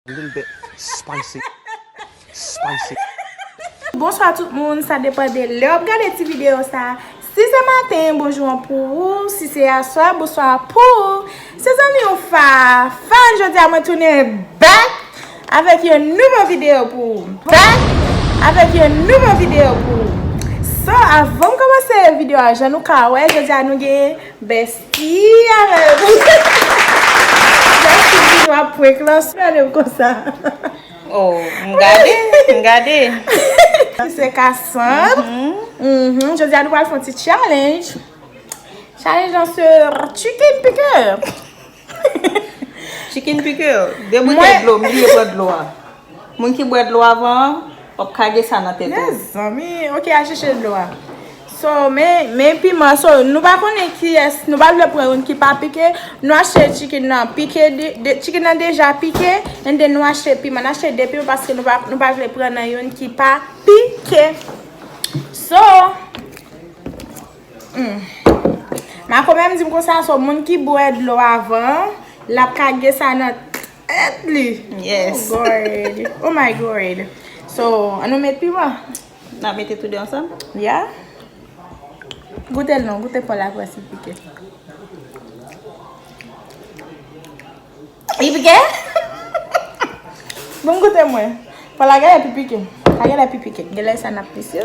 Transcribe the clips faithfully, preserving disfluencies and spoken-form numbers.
A little bit spicy. Spicy. Bonswa tout moun, sa depann de lè w ap gade ti videyo sa. Si se maten, bonjou an pou ou. Si se aswè, bonswa pou ou. Se zanmi w Fafan, jodi a mwen tounen back avèk yon nouvo videyo pou ou. Back avèk yon nouvo videyo pou ou. So, avan m kòmanse videyo a, jan nou ka wè, jodi a nou gen Besti avèk ou. Besti vin w ap prank lan, sou gade m konsa. Oh, m gade, m gade. Se Cassandre. Mhm, jodi a nou pral fè yon ti challenge. Challenge lan se chicken picker. Chicken picker, debouche dlo, m bliye pran dlo a. Moun ki bwè dlo avan an, w ap kage sa nan tèt ou. Mezanmi, ok, al chèche dlo a. So, men, men piman, so, nou pa konnen kiyès, nou pa vle pran youn ki pa pike, nou achte chicken nan pike, de, de, chicken nan deja pike, and then nou achte piman, nou achte de piman paske nou pa, nou pa vle pran nan youn ki pa pike. So, hmm. Mako menm di m konsa, so, moun ki bwè dlo avan, l ap kage sa nan tèt li. Yes. Oh God. Oh my God. So, an nou met piman. N ap mete tou de ansanm? Ya. Goute l non, goute pòl la pou wè si l pike. Li pike? Bon, goute mwen. Pòl la genlè pi pike. Sa genlè pi pike. Genlè sa n ap pise.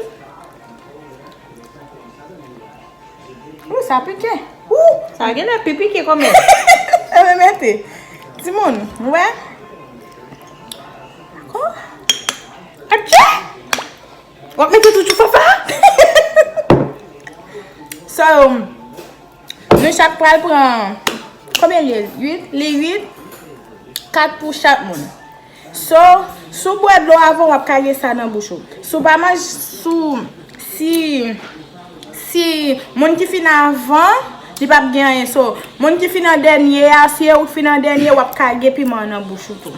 Ou sa pike. Ou. Sa genlè pi pike kòmè. Ebe mete. Timoun, ou wè? Dakò? Atchè! W ap mete tou tchou fafa? So, nou chak pral pran, konbyen l ye? Uit? Li uit? Kat pou chak moun. So, si w bwè dlo avan, w ap kage sa nan bouch ou. Si w pa manje, si w, si, si moun ki fin avan, li p ap gen anyen. So, moun ki fin an dènye a, si e ou k fin an dènye, w ap kage piman an nan bouch ou tou.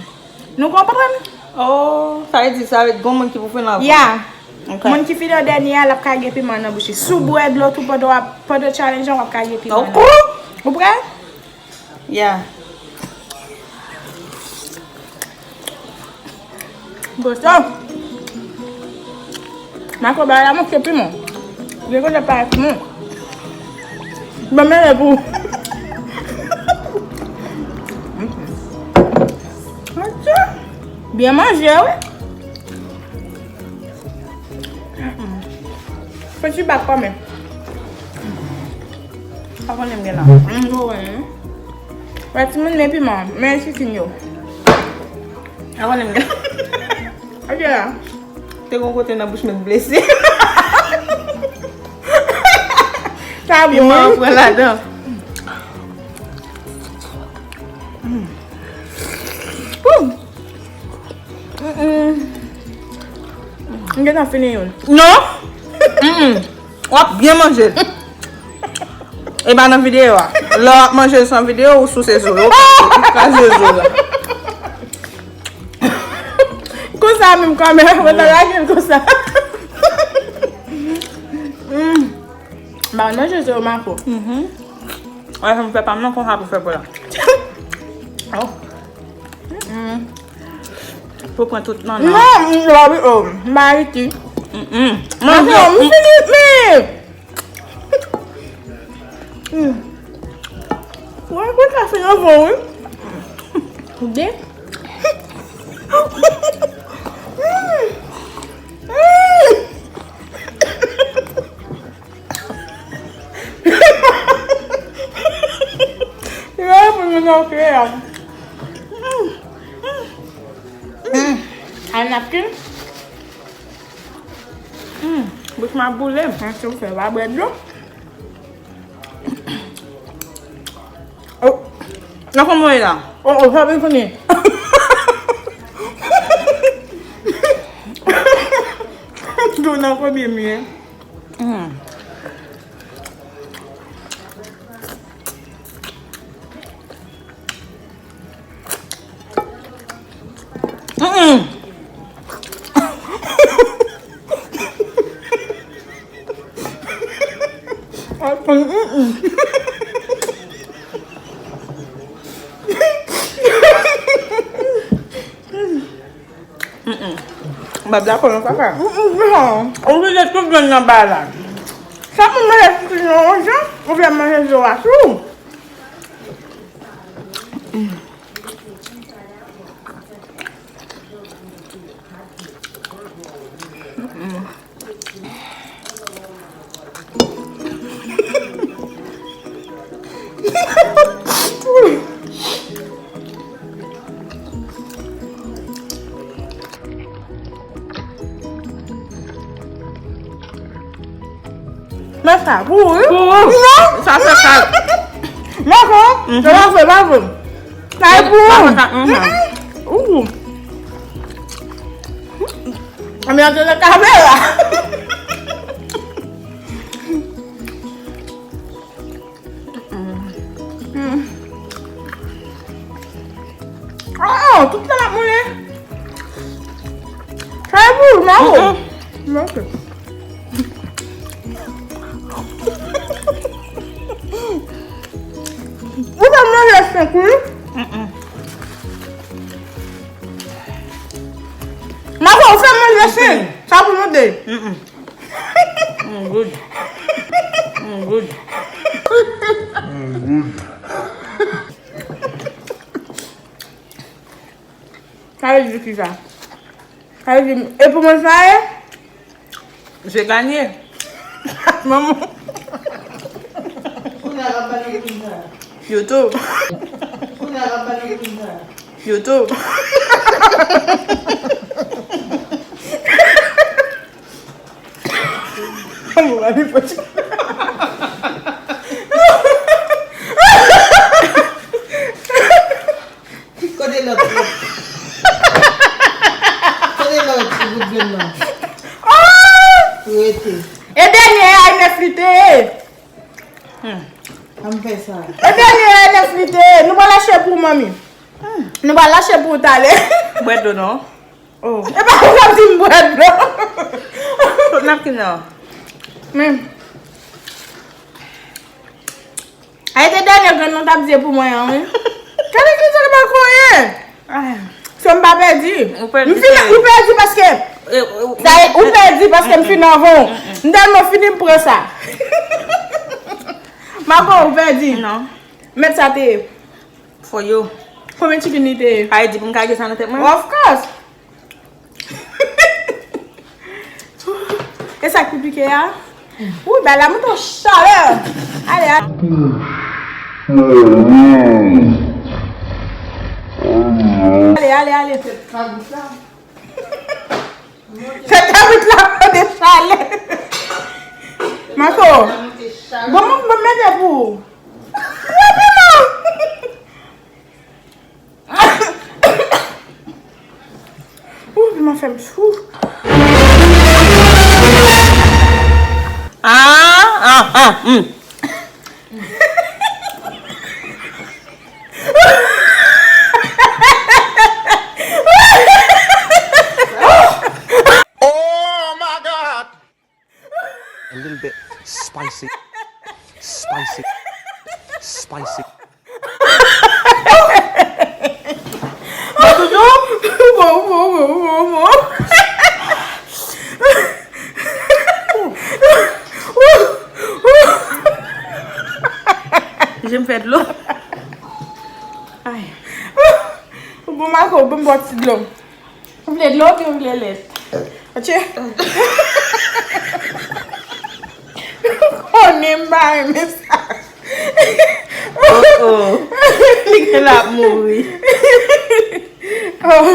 Nou konprann? Oh, sa vle di sa vle di gon moun ki pou fin avan. Ya. Ok. Moun ki fin an dènye a, l ap kage piman nan bouch li. Si w bwè dlo tou pandan w ap, pandan challenge an, w ap kage piman nan. Ou prè? Ya. Bon, so. Mako ba la manke piman. Gen kote pa piman. Ban mele pou. Atcha. Byen manje, wi. Fè ti bak kòmè. Sa konnen m gen la. M gwo wi. Wè timoun men piman, men chicken yo. Sa konnen m gen la. Ok la. Te gon kote nan bouch mwen blese. Sa bon. Piman an pran ladan. M gentan fini youn. Non! Mm-mm. W ap byen manje l. E pa nan videyo a. Lè w ap manje l san videyo, ou souse zo yo. Ou kraze zo la. Konsa menm kanmenm, mwen ta lage l konsa. Mm. Ba manje zo yo mako. Mhm. Wè, fè m fè pa m nan konsa pou fè pou la. Oh. Mm. Pou pran tout nan nan. Non, m pa wi, oh, m pa Ayiti. Mm-mm. Manje. M fini, men. Mm. Wè, mwen ka fè yon bon, wi. De. Mm. Mm. Li pa reponn mwen nan kreyòl. Mm. Al napkin. Mm. Bouch mwen ap boule. Mwen se ou fè pa bwè dlo. Oh. Nan kòman w ye la? Oh, oh, sa vin fini. Dlo nan konbyen m ye? Mm. Mm-mm. Mm-mm. Bab la konnen sa fè. Ou vide tout grenn nan bay la. Sa pou manje chicken nan yon jan, ou vle manje zo a sou. Men sa pou ou, wi. Pou ou. Non. Sa fè sa. Mako, se pa vre, pa vre. Sa e pou ou. Sa fè sa, mhm. Ou. Anmyans nan kamera. Oh, tout sa m ap moulen. Sa e pou ou, Mako. Ok. Ou fè manje senk, wi. Mako, ou fè manje senk. Sa pou nou de. Mm, good. Mm, good. Sa vle di kisa? Sa vle di, e pou mwen sa ye? Je gagne. Manman. Kounye a l ap ba nou kounye a. YouTube. Kounye a l ap ba nou kounye a. YouTube. Kote lòt la? Kote lòt ti bout grenn nan? Rete. E dènye a, Ernest li te ye. Ann fè sa. E dènye a, Ernest li te ye. Nou pral lache pou manmi. Nou pral lache pou talè. Bwè dlo non. Oh. E pa ou k ap di m bwè dlo. Tout napkin nan. Men. Ay, te dènye grenn nou t ap di pou mwen an, wi. Gade ki jan l pa konyen. Ay. Se m pa pèdi. Ou pèdi, m fin, ou pèdi paske. Sa e, ou pèdi paske m fin anvan w. M tèlman fini, m pran sa. Mako, ou pèdi. Non. Mèt sa te ye. For you. Konbyen chicken li te ye? Ay, di pou m ka gen sa nan tèt mwen. Of course. E sa k pi pike a? Wi, bay la moute chalè. Ale, ale. Ale, ale, ale. Fè kabrit la mande chalè. Mako. Bon, bon, bon, mete pou ou. Rapiman. Ou, piman fè m fou. Ah, ah, ah, hmm. Oh my God! A little bit spicy. Spicy. Spicy. Bon, bon, bon, bon, bon. Je m fè dlo. Ay. Bon, Mako, bon, bwè ti dlo. Ou vle dlo oubyen ou vle lèt? Atye. Konnen m pa renmen sa. Oh, oh. Li gen la ap mouri. Oh.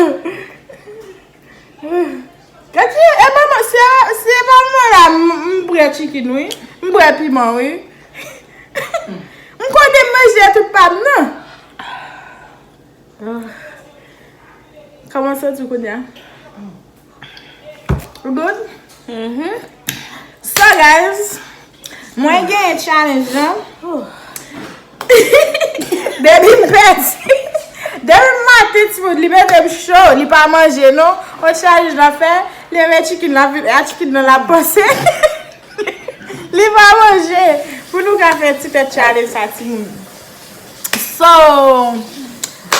Atye, e pa mwen, se, se pa mwen la, m, m bwè chicken, wi. M bwè piman, wi. M konnen m manje tout pa m nan. Ah. Kòman w santi w kounye a? Ou good? Mhm. So, guys, mwen genyen challenge lan. Depi m pèdi. Depi m maten, timoun, li mete m cho, li pa manje, non. On challenge l ap fè, li renmen chicken la, a chicken nan l ap panse. Li pa manje. Pou nou ka fè ti tèt challenge sa, timoun. So,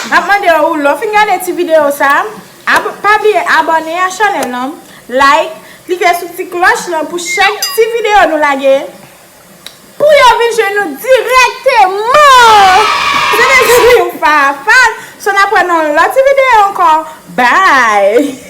m ap mande w, lè w fin gade ti videyo sa, Ab- pa bliye abòne a chanèl lan, like, klike sou ti klòch lan pou chak ti videyo nou lage, pou yo vin jwenn nou dirèkteman. Se te Sylpha Fab. So n ap wè nan yon lòt ti videyo ankò. Bye.